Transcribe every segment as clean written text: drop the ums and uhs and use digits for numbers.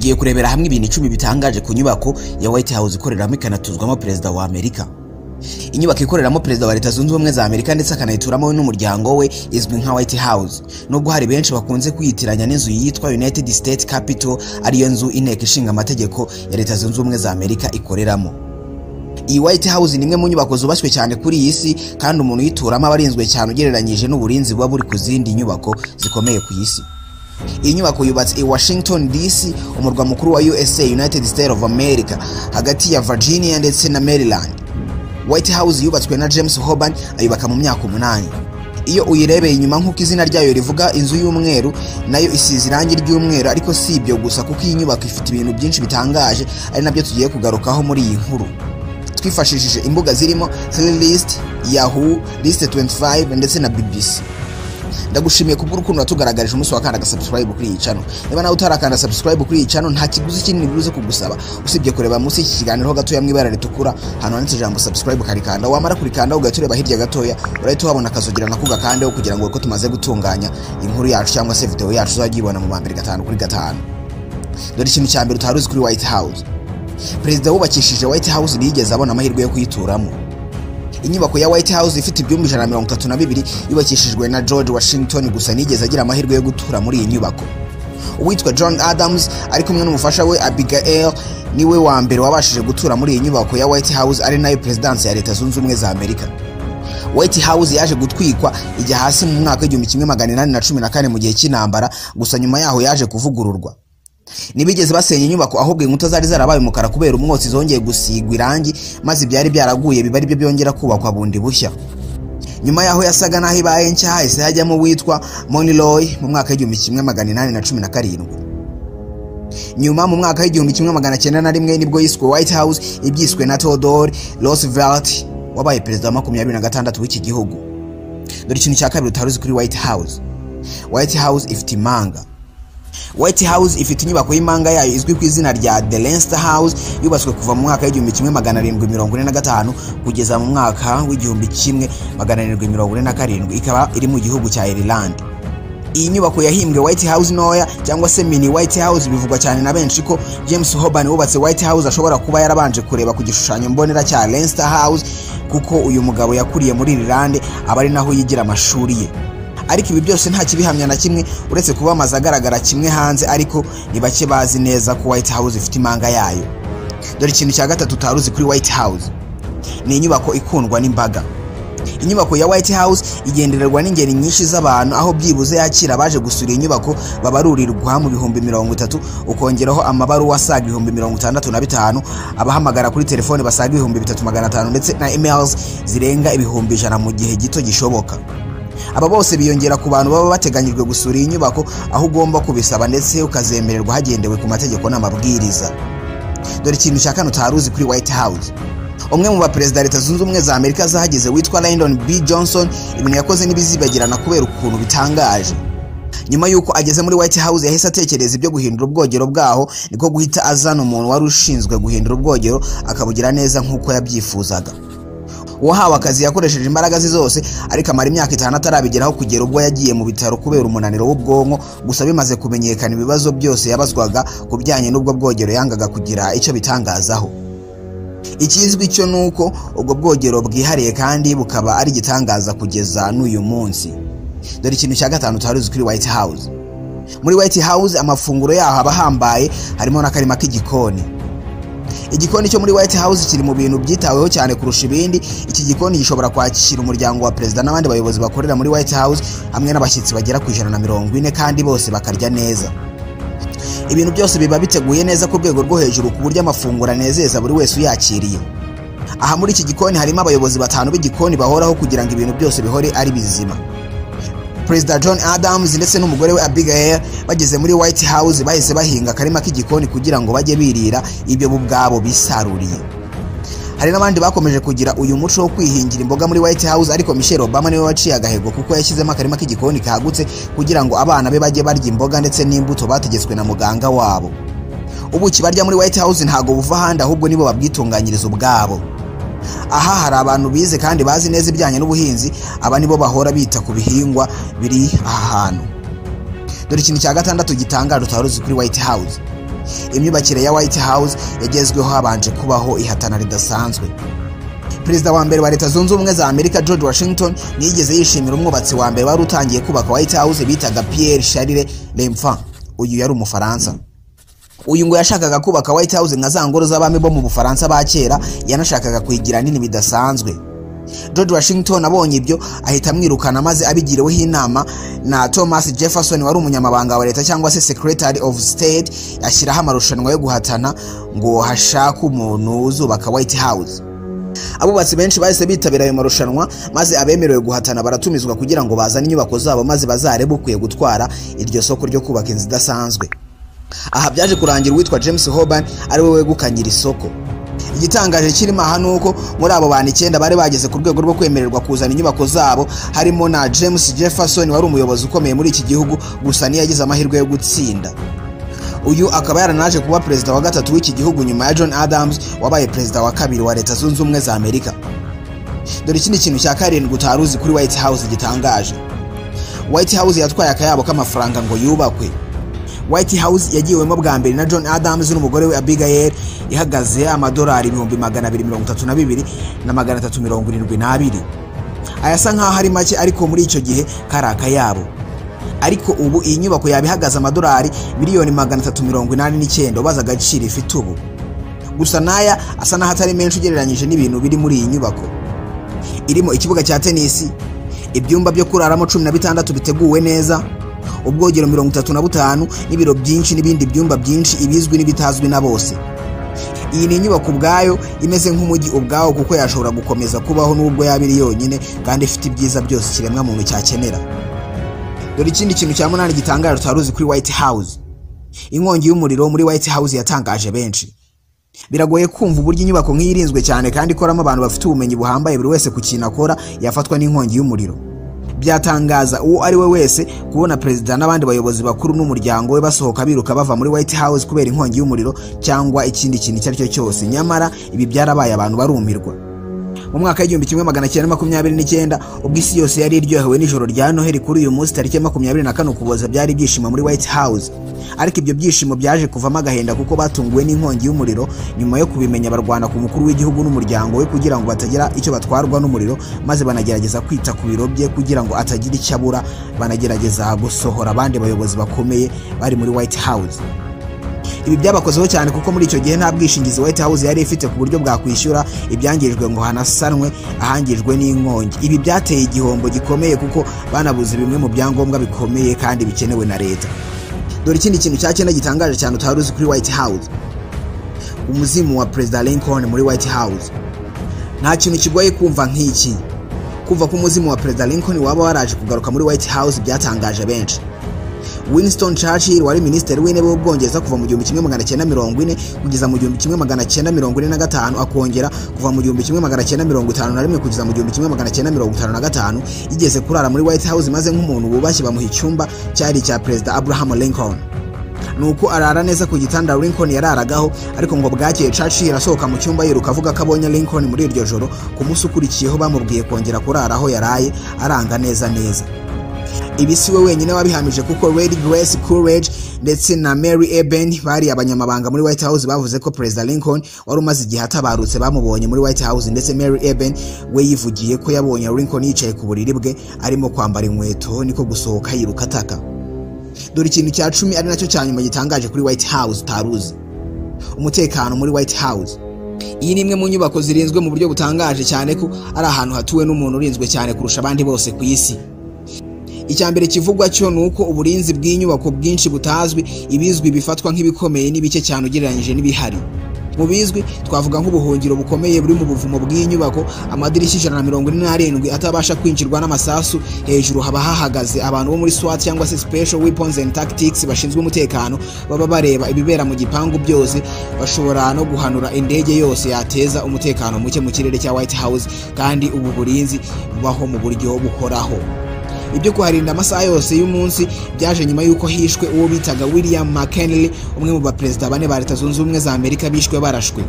Tugiye kurebera hamwe ibintu 10 bitangaje ku nyubako ya White House ikoreramo ikanatuzwamo perezida wa Amerika. Inyubako ikoreramo perezida wa Leta Zunze Ubumwe za Amerika ndetse akanayituramo we n'umuryango we izwi nka White House. Nubwo hari benshi bakunze kuyitiranya n'inzu yitwa United States Capitol, ariyo nzu inteko ishinga amategeko ya Leta Zunze Ubumwe za Amerika ikoreramo. Iyi White House ni imwe mu nyubako zubashywe cyane kuri iyi si, kandi umuntu uyituramo aba arinzwe cyane ugereranyije n'uburinzi buba buri ku zindi nyubako zikomeye ku isi. Iyi nyubako yubatse i Washington DC, umurwa mukuru wa USA, United States of America, hagati ya Virginia ndetse na Maryland. White House yubatswe na James Hoban, ayubaka mu myaka 8. Iyo uyirebeye inyuma, nk'uko izina ryayo rivuga, inzu y'umweru, nayo isize irangi ry'umweru. Ariko si ibyo gusa, kuko iyi nyubako ifite ibintu byinshi bitangaje, ari nabyo tugiye kugarukaho muri iyi nkuru twifashishije imbuga zirimo List, Yahoo, List 25 ndetse na BBC. Ndagushimiye kubw'urukundo watugaragarije umunsi wakanda subscribe kuri iyi channel. Niba nawe utarakanda subscribe kuri iyi channel, nta kiguzi kinini biruze kugusaba usibye kureba munsi y'iki kiganiro ho gatoya mu ibara ritukura, hano handitse ijambo "subscribe", ukarikanda. Wamara kurikanda, ugahita ureba hirya gatoya, urahita uhabona akazogera, nako ugakandeho kugira ngo uko tumaze gutunganya inkuru yacu cyangwa se video yacu uzajya uyibona mu mbere 5 kuri 5. Dore ikintu cya mbere utari uzi kuri White House: perezida wubakishije White House ntiyigeze abona amahirwe yo kuyituramo. Inyubako ya White House ifite ibyumba 132 yubakishijwe na George Washington, gusa ntiyigeze agira amahirwe yo gutura muri iyi nyubako. Uwitwa John Adams ari kumwe n'umufasha we Abigail niwe wa mbere wabashije gutura muri iyi nyubako ya White House, ari nayo perezidansi ya Leta Zunze Ubumwe za Amerika. White House yaje gutwikwa ijya hasi mu mwaka w'1814 mu gihe cy'intambara, gusa nyuma yaho yaje kuvugururwa. Ntibigeze basenya inyubako, ahubwo inkuta zari zarabaye umukara kubera umwotsi zongeye gusigwa irangi, maze ibyari byaraguye biba aribyo byongera kubakwa bundi bushya. Nyuma yaho yasaga n'aho ibaye nshya, hahise hajyamo uwitwa Monroe mu mwaka w'1817. Nyuma mu mwaka w'1901 nibwo yiswe White House, ibyiswe na Theodore Roosevelt wabaye perezida wa 26 w'iki gihugu. Dore ikintu cya kabiri utari uzi kuri White House: White House ifite imanga. White House ifite inyubako y'imanga yayo izwi ku izina rya The Leinster House, yubatswe kuva mu mwaka w'1745 kugeza mu mwaka w'1747, ikaba iri mu gihugu cya Ireland. Iyi nyubako yahimbwe White House ntoya cyangwa se mini White House. Bivugwa cyane na benshi ko James Hoban wubatse White House ashobora kuba yarabanje kureba ku gishushanyo mbonera cya Leinster House, kuko uyu mugabo yakuriye muri Ireland, aba ari naho yigira amashuri ye. Ariko ibi byose nta kibihamya na kimwe, uretse kuba amazu agaragara kimwe hanze, ariko ni bake bazi neza ko White House ifite imanga yayo. Dore ikintu cya gatatu utari uzi kuri White House: ni inyubako ikundwa n'imbaga. Inyubako ya White House igendererwa n'ingeri nyinshi z'abantu, aho byibuze yakira abaje gusura iyi nyubako babarurirwa mu 30,000, ukongeraho amabaruwa asaga 65,000, abahamagara kuri telefone basaga 3,500, ndetse na emails zirenga 100,000 mu gihe gito gishoboka. Aba bose biyongera ku bantu baba bateganyijwe gusura iyi nyubako, aho ugomba kubisaba ndetse ukazemererwa hagendewe ku mategeko n'amabwiriza. Dore ikintu cya kane utari uzi kuri White House: umwe mu baperezida Leta Zunze Ubumwe za Amerika zahageze witwa Lyndon B Johnson, ibintu yakoze ntibizibagirana kubera ukuntu bitangaje. Nyuma y'uko ageze muri White House, yahise atekereza ibyo guhindura ubwogero bwaho, niko guhita azana umuntu wari ushinzwe guhindura ubwogero akabugira neza nk'uko yabyifuzaga. Uwahawe akazi yakoresheje imbaraga ze zose, ariko amara imyaka 5 atarabigeraho, kugera ubwo yagiye mu bitaro kubera umunaniro w'ubwonko. Gusa bimaze kumenyekana, ibibazo byose yabazwaga ku bijyanye n'ubwo bwogero yangaga kugira icyo bitangazaho. Ikizwi cyo ni uko ubwo bwogero bwihariye kandi bukaba ari igitangaza kugeza n'uyu munsi. Dore ikintu cya gatanu utari uzi kuri White House: muri White House amafunguro yaho aba ahambaye, harimo n'akarima k'igikoni. Igikoni cyo muri White House kiri mu bintu byitaweho cyane kurusha ibindi. Iki gikoni gishobora kwakira umuryango wa perezida n'abandi bayobozi bakorera muri White House hamwe n'abashyitsi bagera ku 140, kandi bose bakarya neza. Ibintu byose biba biteguye neza ku rwego rwo hejuru, ku buryo amafunguro anezeza buri wese uyakiriye. Aha muri iki gikoni harimo abayobozi batanu b'igikoni bahoraho kugira ngo ibintu byose bihore ari bizima. Perezida John Adams ndetse n'umugore we Abigail bageze muri White House, bahise bahinga akarima k'igikoni kugira ngo bajye birira ibyo bo ubwabo bisaruriye. Hari n'abandi bakomeje kugira uyu muco wo kwihingira imboga muri White House, ariko Michelle Obama niwe waciye agahego, kuko yashyizemo akarima k'igikoni kagutse kugira ngo abana be bajye barya imboga ndetse n'imbuto bategetswe na muganga wabo. Ubuki barya muri White House ntago buva ahandi, ahubwo nibo babwitunganyiriza ubwabo. Aha hari abantu bize kandi bazi neza ibijyanye n'ubuhinzi. Aba nibo bahora bita ku bihingwa biri aha hantu. Dore ikintu cya gatandatu gitangaje utari uzi kuri White House. Imyubakire ya White House yagezweho habanje kubaho ihatana ridasanzwe. Perezida wa mbere wa Leta Zunze Ubumwe za Amerika, George Washington, ntiyigeze yishimira umwubatsi wa mbere wari utangiye kubaka White House bitaga Pierre Charles L'Enfant. Uyu yari Umufaransa. Uyu ngo yashakaga kubaka White House nka za ngoro z'abami bo mu Bufaransa ba kera, yanashakaga kuyigira nini bidasanzwe. George Washington abonye ibyo ahita amwirukana, maze abigiriweho inama na Thomas Jefferson wari umunyamabanga wa leta cyangwa se Secretary of State, ashyiraho amarushanwa yo guhatana ngo hashake umuntu uzubaka White House. Abubatsi benshi bahise bitabira ayo marushanwa, maze abemerewe guhatana baratumizwa kugira ngo bazane inyubako zabo, maze bazarebe ukwiye gutwara iryo soko ryo kubaka inzu idasanzwe. Aha byaje kurangira uwitwa James Hoban ari we wegukanye iri soko. Igitangaje kirimo aha nuko muri abo bantu 9 bari bageze ku rwego rwo kwemererwa kuzana inyubako zabo harimo na James Jefferson wari umuyobozi ukomeye muri iki gihugu, gusa ntiyagize amahirwe yo gutsinda. Uyu akaba yaranaje kuba perezida wa gatatu w'iki gihugu nyuma ya John Adams wabaye perezida wa kabiri wa Leta Zunze Ubumwe za Amerika. Dore ikindi kintu cya karindwi utari uzi kuri White House gitangaje. White House yatwaye akayabo k'amafaranga ngo yubakwe. White House yagiwemo bwa mbere na John Adams n'umugore we Abigail, ihagaze amadolari 232,372. Aya asa nkaho ari make, ariko muri icyo gihe kari akayabo. Ariko ubu iyi nyubako yaba ihagaze amadolari 389,000,000, ubaza agaciro ifite ubu. Gusa n'aya asa n'aho atari menshi ugereranyije n'ibintu biri muri iyi nyubako. Irimo ikibuga cya tenisi, ibyumba byo kuraramo 16 biteguwe neza, ubwogero 35, n'ibiro byinshi n'ibindi byumba byinshi, ibizwi n'ibitazwi na bose. Iyi ni inyubako ubwayo imeze nk'umujyi ubwawo, kuko yashobora gukomeza kubaho n'ubwo yaba iri yonyine, kandi ifite ibyiza byose ikiremwa muntu cyakenera. Dore ikindi kintu cya munani gitangaje utari uzi kuri White House. Inkongi y'umuriro muri White House yatangaje benshi. Biragoye kumva uburyo inyubako nk'iyi irinzwe cyane kandi ikoramo abantu bafite ubumenyi buhambaye, buri wese ku kintu akora, yafatwa n'inkongi y'umuriro. Byatangaza uwo ari we wese kubona perezida n'abandi bayobozi bakuru n'umuryango we basohoka biruka bava muri White House kubera inkongi y'umuriro cyangwa ikindi kintu icyo ari cyo cyose. Nyamara ibi byarabaye, abantu barumirwa. Mu mwaka w'1929, ubwo isi yose yari iryohewe n'ijoro rya Noheli, kuri uyu munsi tariki ya 24 Ukuboza byari ibyishimo muri White House. Ariko ibyo byishimo byaje kuvamo agahinda kuko batunguwe n'inkongi y'umuriro. Nyuma yo kubimenya, barwana ku mukuru w'igihugu n'umuryango we kugira ngo batagira icyo batwarwa n'umuriro, maze banagerageza kwita ku biro bye kugira ngo atagira icyo abura, banagerageza gusohora abandi bayobozi bakomeye bari muri White House. Ibi byabakozeho cyane kuko muri icyo gihe nta bwishingizi White House yari ifite ku buryo bwakwishyura ibyangijwe ngo hanasanwe ahangijwe n'inkongi. Ibi byateye igihombo gikomeye kuko banabuze bimwe mu byangombwa bikomeye kandi bikenewe na leta. Dore ikindi kintu cya cyenda gitangaje cyane utari uzi kuri White House. Umuzimu wa Perezida Lincoln muri White House. Nta kintu kigoye kumva nk'iki. Kumva ko umuzimu wa Perezida Lincoln waba waraje kugaruka muri White House byatangaje benshi. Winston Churchill wari minisitiri w'intebe w'Ubwongereza kuva mu 1940 kugeza mu 1945, akongera kuva mu 1951 kugeza mu 1955, yigeze kurara muri White House, maze nk'umuntu wubashye bamuha icyumba cyari icya Perezida Abraham Lincoln. Nuko arara neza ku gitanda Lincoln yararagaho, ariko ngo bwakeye Churchill asohoka mu cyumba yiruka avuga ko abonye Lincoln muri iryo joro. Ku munsi ukurikiyeho bamubwiye kongera kurara aho yaraye, aranga neza neza. Ibi si we wenyine wabihamije, kuko Lady Grace Coolidge ndetse na Mary Eben bari abanyamabanga muri White House bavuze ko Perezida Lincoln wari umaze igihe atabarutse bamubonye muri White House, ndetse Mary Eben we yivugiye ko yabonye Lincoln yicaye ku buriri bwe arimo kwambara inkweto, niko gusohoka yiruka ataka. Dore ikintu cya 10 ari nacyo cya nyuma gitangaje kuri White House utaruzi. Umutekano muri White House. Iyi ni imwe mu nyubako zirinzwe mu buryo butangaje cyane, ko ari ahantu hatuwe n'umuntu urinzwe cyane kurusha abandi bose ku isi. Icya mbere kivugwa cyo ni uko uburinzi bw'inyubako bwinshi butazwi, ibizwi bifatwa nk'ibikomeye n'ibike cyane ugereranyije n'ibihari. Mu bizwi twavuga nk'ubuhungiro bukomeye buri mu buvumo bw'inyubako, amadirishya 147 atabasha kwinjirwa n'amasasu, hejuru haba hahagaze abantu bo muri SWAT cyangwa se Special Weapons and Tactics bashinzwe umutekano, baba bareba ibibera mu gipangu byose, bashobora no guhanura indege yose yateza umutekano muke mu kirere cya White House, kandi ubu burinzi bubaho mu buryo buhoraho. Ibyo kuharinda amasaha yose y'umunsi byaje nyuma y'uko hishwe uwo bitaga William McKinley, umwe mu baperezida bane ba Leta Zunze Ubumwe za Amerika bishwe barashwe,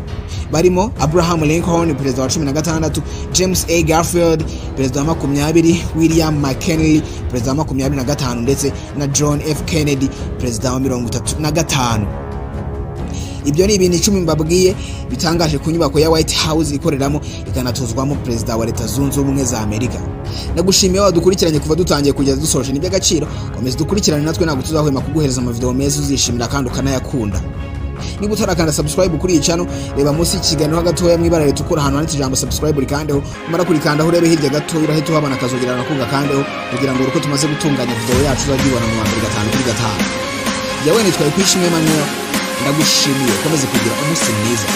barimo Abraham Lincoln perezida wa 16, James A Garfield perezida wa 20, William McKinley perezida wa 25, ndetse na John F Kennedy perezida wa 35. Ibyo ni ibintu 10 mbabwiye bitangaje ku nyubako ya White House ikoreramo ikanatuzwamo perezida wa Leta Zunze Ubumwe za Amerika. Ndagushimiye wadukurikiranye kuva dutangiye kugeza dusoje, ni iby'agaciro. Komeza dukurikirane natwe, ntabwo tuzahwema kuguhereza amavideo meza uzishimira kandi ukanayakunda. Niba utarakanda subscribe kuri iyi channel, reba munsi y'ikiganiro gatoya mu ibara ritukura ahantu handitse ijambo subscribe, urikandeho. Umara kurikandaho urebe hirya gato, urahita uhabona akazogera nako gakandeho, kugira ngo uko tumaze gutunganya video yacu uzajye uyibona mu wa mbere 5 kuri 5. Jyewe nitwaye Kwishimwe Emmanuel, ndagushimiye, ukomeze kugira umunsi mwiza.